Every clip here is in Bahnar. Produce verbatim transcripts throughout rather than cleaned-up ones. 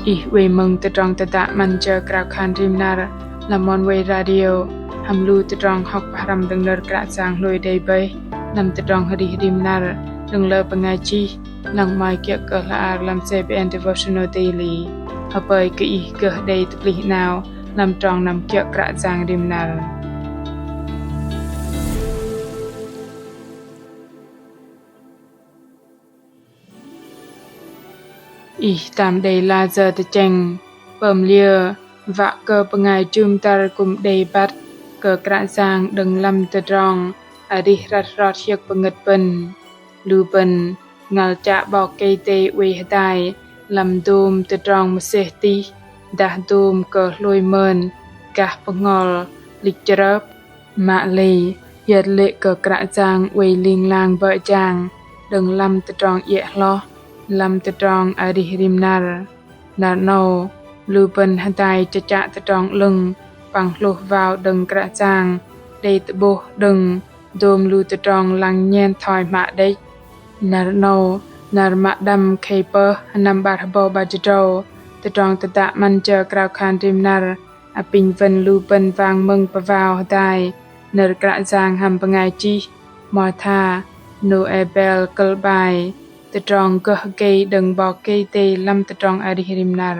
Ih oei mơ̆ng tơdrong tơdă 'Măn Jơ Krao Khan Rim Năr lăm Oneway Radio hăm lu tơdrong hŏk pơhrăm đơ̆ng nơ̆r Kră Yang hlôi đei bơih lăm tơdrong arih rim năr đơ̆ng lơ bơngai chih, lăng 'mơ̆i kiơ̆ kơ hla ar lăm C B N Devotional Daily. Hơpơi kơ ih gơh đei tơplih 'nao lăm trong năm kiơ̆ Kră Yang rim năr. Ih tam đei lơ jơ tơchĕng pơm liơ wă kơ bơngai jŭm dăr kư̆m đei băt kơ Kră Yang đơ̆ng lăm tơdrong arih hrăt hrot hiơ̆k pơngơ̆t bơ̆n. Lu bơ̆n ngăl chă 'Bok Kei-Dei oei hơdai lăm dôm tơdrong mơsêh tih dah dôm kơ hlôi mơn gah bơhngol lich chrơp. Mă lei hiơt lê̆ kơ Kră Yang oei ling lang bơ̆ jang đơ̆ng lăm tơdrong iĕ hloh, lăm tơdrong arih rim năr. Năr 'nâu lu bơ̆n hơdai chă chă tơdrong 'lơ̆ng păng hlôh wao đơ̆ng Kră Yang đei tơ'bôh đơ̆ng dôm lu tơdrong lăng nhen thoi hmă đĕch. Năr 'nâu năr mă đăm khei pơh sơnăm 'bar hơbâu 'bar jĭt tơdrâu, tơdrong tơdă 'Măn Jơ Krao Khan Rim Năr apinh wơ̆n lu bơ̆n wang mơ̆ng pơwao hơdai nơ̆r Kră Yang hăm bơngai chih Martha Noebel kơ̆l 'bai Tơdrong gơh gei đơ̆ng 'Bok Kei-Dei lăm tơdrong arih rim năr.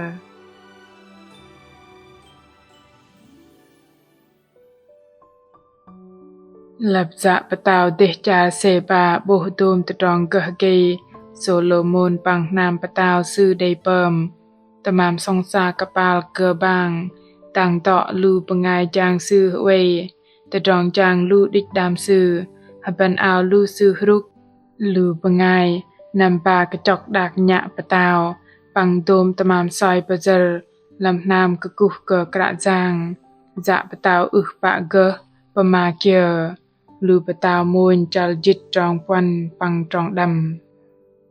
Lăp yă pơtao dêh char Sêba 'bôh dôm tơdrong gơh gei Solomôn păng hnam pơtao sư đei pơm. Tơmam sŏng sa kơpal kơbang, tang dŏ lu bơngai jang sư hơwei, tơdrong jang lu đĭch đam sư, hơbăn ao lu sư hrŭk, lu bơngai năm ba kơchŏk đak nhă pơtao, păng dôm tơmam soi pơyơ̆r lăm hnam kơkuh kơ Kră Yang, yă pơtao ưh pă gơh pơma kiơ. Lu Pơtao mônh chăl jĭt trong puăn păng trong đăm.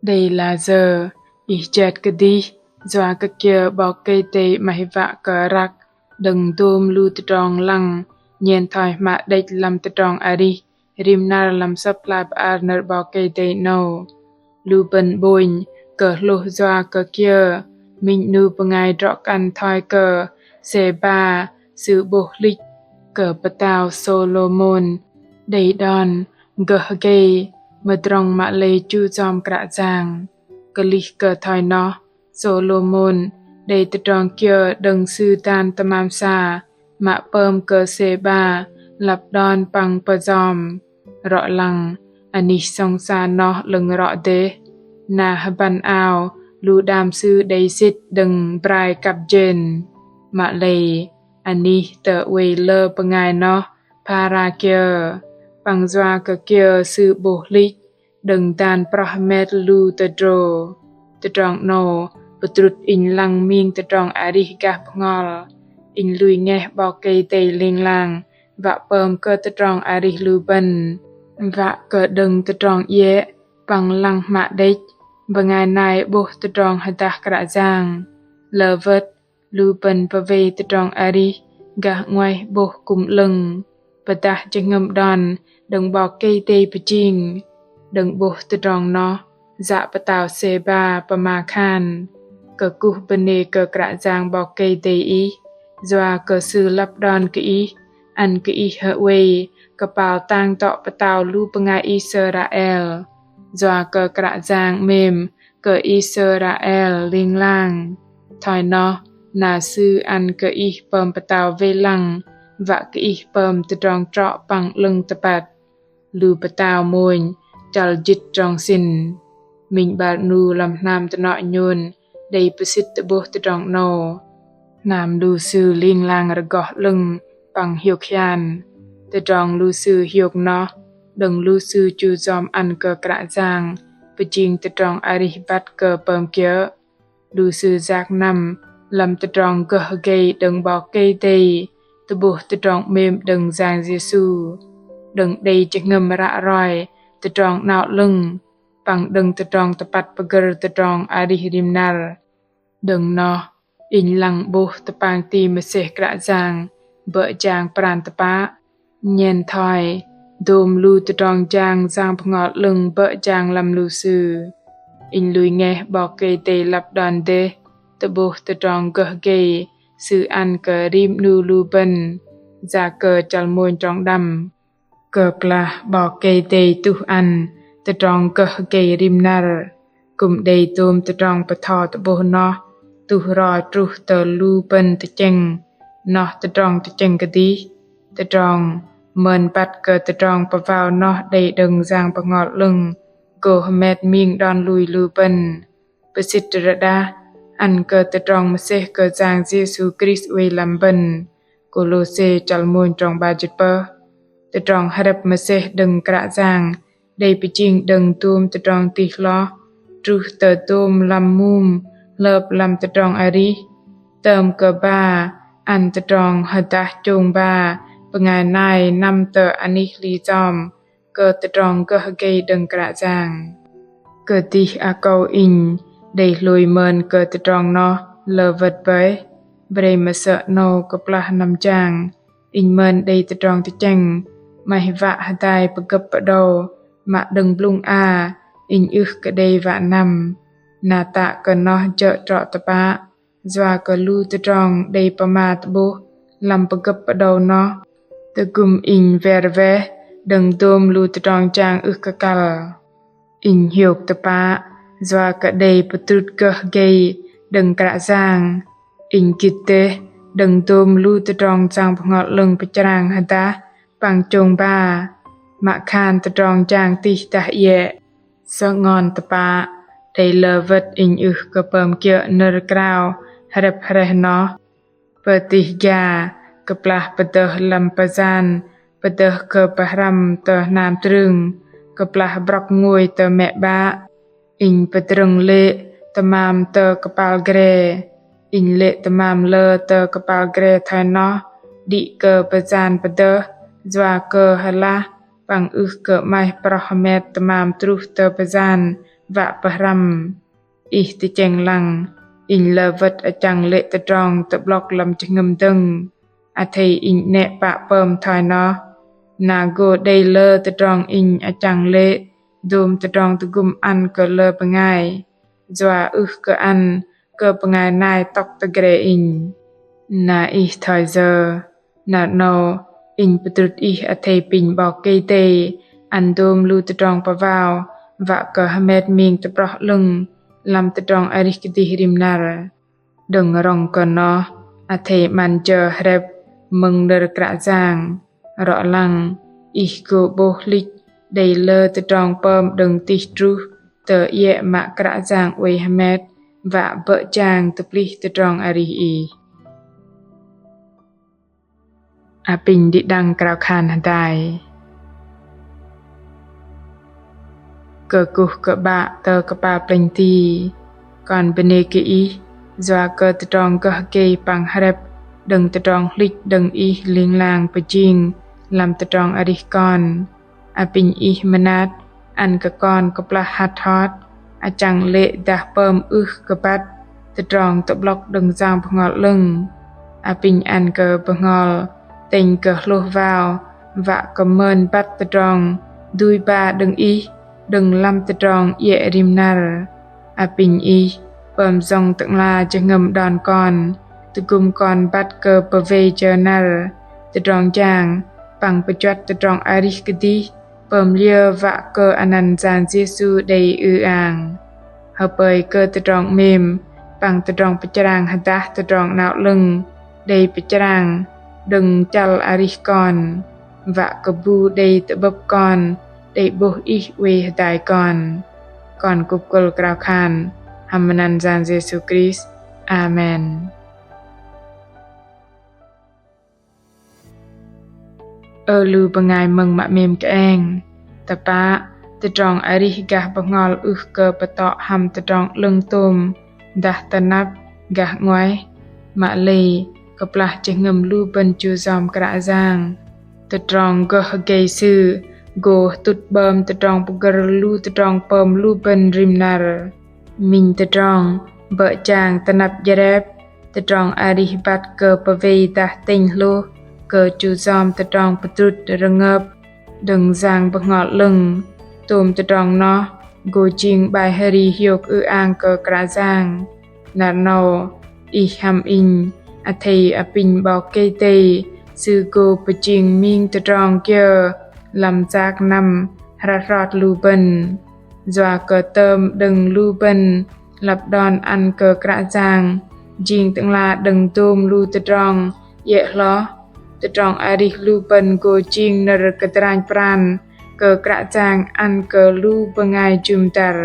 Đei la yơ ih jet kơdih, yua kơ kiơ 'Bok Kei-Dei 'maih wă kơ răk đơ̆ng dôm lu tơdrong lăng nhen thoi hmă đĕch lăm tơdrong arih rim năr lăm Sơ̆p hla bơar nơ̆r 'Bok Kei-Dei 'nâu. Lu bơ̆n 'bônh kơ hlôh yua kơ kiơ minh 'nu bơngai drŏ kăn thoi kơ Sêba sư 'bôh hlĭch kơ pơtao Solomôn đei đon gơh gei mơdrŏng mă lei chu yom Kră Yang. Kơlih kơ thoi noh, Solomôn đei tơdrong kiơ đơ̆ng sư dan tơmam sa mă pơm kơ Sêba lăp đon păng pơyom. Rŏ lăng anih sŏng sa noh 'lơ̆ng rŏ dêh, na hơbăn ao lu đam sư đei sĭt đơ̆ng brai kăp jên. Mă lei anih tơ oei lơ bơngai noh phara kiơ, păng yua kơ kiơ sư 'bôh hlĭch đơ̆ng dan prŏh hơmet lu tơdrô. Tơdrong 'nâu pơdrŭt inh lăng ming tơdrong arih gah bơhngol. Inh lui ngeh 'Bok Kei-Dei ling lang wă pơm kơ tơdrong arih lu bơ̆n, wă kơ đơ̆ng tơdrong iĕ păng lăng hmă đĕch, bơngai nai 'bôh tơdrong hơdah Kră Yang. Lơ wơ̆t lu bơ̆n pơwei tơdrong arih gah 'nguaih 'bôh kư̆m 'lơ̆ng, pơdah jơhngơ̆m đon đơ̆ng 'Bok Kei-Dei pơjing. Đơ̆ng 'bôh tơdrong noh, yă pơtao Sêba pơma khan: Kơkuh bơnê kơ Kră Yang 'Bok Kei-Dei ih, yua kơ Sư lăp đon kơ ih, ăn kơ ih hơwei kơpal tang dŏ pơtao lu bơngai Israel. Yua kơ Kră Yang 'mêm kơ Israel ling lang. Thoi noh, na Sư ăn kơ ih pơm pơtao wei lăng, wă kơ ih pơm tơdrong trŏ păng 'lơ̆ng tơpăt. Lu Pơtao mônh chăl jĭt trong sĭn. Minh 'bar 'nu lăm hnam tơnŏ nhôn đei pơsĭt tơ'bôh tơdrong 'nâu. Hnam lu sư ling lang rơgoh 'lơ̆ng păng hiôk hian. Tơdrong lu sư hiôk noh đơ̆ng lu sư chu yom ăn kơ Kră Yang pơjing tơdrong arih băt kơ pơm kiơ̆. Lu sư yak năm lăm tơdrong gơh gei đơ̆ng 'Bok Kei-Dei, tơ'bôh tơdrong 'mêm đơ̆ng Yang Yêsu, đơ̆ng đei jơhngơ̆m ră roi tơdrong 'nao 'lơ̆ng, păng đơ̆ng tơdrong tơpăt pơgơ̆r tơdrong arih rim năr. Đơ̆ng noh, inh lăng 'bôh tơpang ti mơsêh Kră Yang bơ̆ jang pran tơpă, nhen thoi dôm lu tơdrong jang Yang Bơhngol 'Lơ̆ng bơ̆ jang lăm lu sư. Inh lui ngeh 'Bok Kei-Dei lăp đon dêh, tơ'bôh tơdrong gơh gei Sư ăn kơ rim 'nu lu bơ̆n. Yakơ chăl mônh trong đăm. Kơplah 'Bok Kei-Dei tuh ăn tơdrong gơh gei rim năr, kư̆m đei dôm tơdrong bơtho tơ'bôh noh tuh ro truh tơ lu bơ̆n tơchĕng. Noh tơdrong tơchĕng kơdih? Tơdrong mơn băt kơ tơdrong pơvao noh đei đơ̆ng Yang Bơhngol 'Lơ̆ng gô hơmet ming đon lui lu bơ̆n. Pơsĭt rơđah, ăn kơ tơdrong mơsêh kơ Yang Yêsu Krist oei lăm bơ̆n. Kôlôse chăl mônh trong 'bar jĭt pơh. Tơdrong hrĕp mơsêh đơ̆ng Kră Yang đei pơjing đơ̆ng dôm tơdrong tih hloh truh tơ dôm lăm mum hlơp lăm tơdrong arih, tơm kơ ba ăn tơdrong hơdah chông ba bơngai nai năm tơ anih hli yom kơ tơdrong gơh gei đơ̆ng Kră Yang. Kơdih akâu inh đei hlôi mơn kơ tơdrong noh lơ wơ̆t bơih? Brei mơsơ̆ 'nâu kơplah năm jang inh mơn đei tơdrong tơchĕng 'maih wă hơdai pơgơ̆p pơđâu, mă đơ̆ng blŭng a inh ưh kơ đei wă năm. Na tă kơ noh jơ̆ trŏ tơpă, yua kơ lu tơdrong đei pơma tơ'bôh lăm pơgơ̆p pơđâu noh tơgŭm inh wer weh đơ̆ng dôm lu tơdrong jang ưh kơ kăl. Inh hiôk tơpă yua kơ đei pơdrŭt gơh gei đơ̆ng Kră Yang. Inh gĭt dêh đơ̆ng dôm lu tơdrong Yang Bơhngol 'Lơ̆ng pơchrang hơdah păng chông ba, mă khan tơdrong jang tih dah iĕ. Sơngon tơpă, đei lơ wơ̆t inh ưh kơ pơm kiơ̆ nơ̆r krao hrĕp hrĕh noh. Pơtih gia, kơplah pơdơh lăm pơyan, pơdơh kơ pơhrăm tơ hnam trưng, kơplah brŏk ngôi tơ mĕ 'bă, inh pơdrơ̆ng lê̆ tơmam tơ kơpal gre. Inh lê̆ tơmam lơ tơ kơpal gre thoi noh, đĭ kơ pơyan pơdơh, yua kơ hơlah păng ưh kơ 'maih proh hơmet tơmam truh tơ pơyan wă pơhrăm. Ih tơchĕng lăng, inh lơ wơ̆t achăng lê̆ tơdrong tơ'blŏk lăm jơhngơ̆m dơ̆ng. Athei inh 'nĕ pă pơm thoi noh. Na gô đei lơ tơdrong inh achăng lê̆ dôm tơdrong tơgŭm ăn kơ lơ bơngai, yua ưh kơ ăn kơ bơngai nai tŏk tơ gre inh. Na ih thoi yơ? Năr 'nâu inh pơdrŭt ih athei apinh 'Bok Kei-Dei ăn dôm lu tơdrong pơvao wă kơ hơmet ming tơproh 'lơ̆ng lăm tơdrong arih kơdih rim năr. Đơ̆ng rŏng kơ noh, athei 'măn jơ hrĕp mơ̆ng nơ̆r Kră Yang. Rŏ lăng, ih gô 'bôh hlĭch đei lơ tơdrong pơm đơ̆ng tih truh tơ iĕ mă Kră Yang oei hơmet wă bơ̆ jang tơplih tơdrong arih ih. Apinh đĭ đăng krao khan hơdai. Kơkuh kơ 'Bă tơ kơpal plĕnh ti, kon bơnê kơ Ih yua kơ tơdrong gơh gei păng hrĕp đơ̆ng tơdrong hlĭch đơ̆ng Ih ling lang pơjing lăm tơdrong arih kon. Apinh Ih mơnat ăn kơ kon kơplah hăt hot, achăng lê̆ dah pơm ưh kơ băt tơdrong tơ'blŏk đơ̆ng Yang Bơhngol 'Lơ̆ng. Apinh ăn kơ bơhngol tĕnh kơ hlôh wao wă kơ mơn băt tơdrong dui ba đơ̆ng Ih đơ̆ng lăm tơdrong iĕ rim năr. Apinh Ih pơm yŏng tơ'ngla jơhngơ̆m đon kon, tơgŭm kon băt kơ pơwei jơ năr, tơdrong jang păng pơjuăt tơdrong arih kơdih pơm liơ wă kơ anăn Yang Yêsu đei ư-ang. Hơpơi kơ tơdrong 'mêm păng tơdrong pơchrang hơdah Tơdrong 'Nao 'Lơ̆ng đei pơchrang đơ̆ng chăl arih kon, wă kơ bu đei tơ'bơ̆p kon đei 'bôh Ih oei hơdai kon. Kon kŭp kơ̆l krao khan hăm anăn Yang Yêsu Krist. Amen. Ơ lu bơngai mơ̆ng mă 'mêm kơeng, tơpă tơdrong arih gah bơhngol ưh kơ pơtŏ hăm tơdrong 'lơ̆ng tôm dah tơnăp gah 'nguaih. Mă lei kơplah jơhngơ̆m lu bơ̆n chu yom Kră Yang, tơdrong gơh gei Sư gô hơtŭt 'bơm tơdrong pơgơ̆r lu tơdrong pơm lu bơ̆n rim năr. Minh tơdrong bơ̆ jang tơnăp jrep, tơdrong arih băt kơ pơwei dah tĕnh hlôh kơ chu yom tơdrong pơdrŭt rơngơp đơ̆ng Yang Bơhngol 'Lơ̆ng. Tôm tơdrong noh gô jing 'bai hri hiôk ư-ang kơ Kră Yang. Năr 'nâu, ih hăm inh, athei apinh 'Bok Kei-Dei, Sư gô pơjing ming tơdrong kiơ lăm yak năm hrăt hrot lu bơ̆n. Yua kơ tơm đơ̆ng lu bơ̆n lăp đon ăn kơ Kră Yang jing Tơ'ngla đơ̆ng dôm lu tơdrong iĕ hloh, tơdrong arih lu bơ̆n gô jing nơ̆r kơdranh pran kơ Kră Yang ăn kơ lu bơngai jŭm dăr.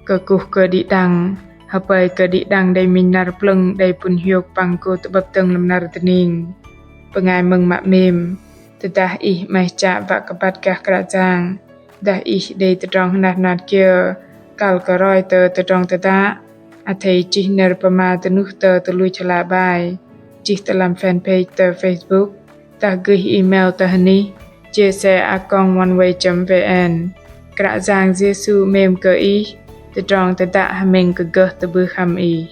Kơkuh kơ đĭ đăng, hơpơi kơ đĭ đăng đei minh năr plơ̆ng đei pŭn hiôk păng gô tơ'bơ̆p dơ̆ng lăm năr dơning. Bơngai mơ̆ng mă 'mêm, tơdah ih 'maih chă wă kơ băt gah Kră Yang, dah ih đei tơdrong hnat hnat kiơ kăl kơ roi tơ tơdrong tơdă, athei chih nơ̆r pơma dơnuh tơ tơluch hla bơar, chih tơ lăm fanpage tơ Facebook, dah gơih email tơ hơnih J C a còng oneway chấm V N. Kră Yang Yêsu 'mêm kơ ih, tơdrong tơdă hơmĕng kơ gơh tơ'bưh hăm ih.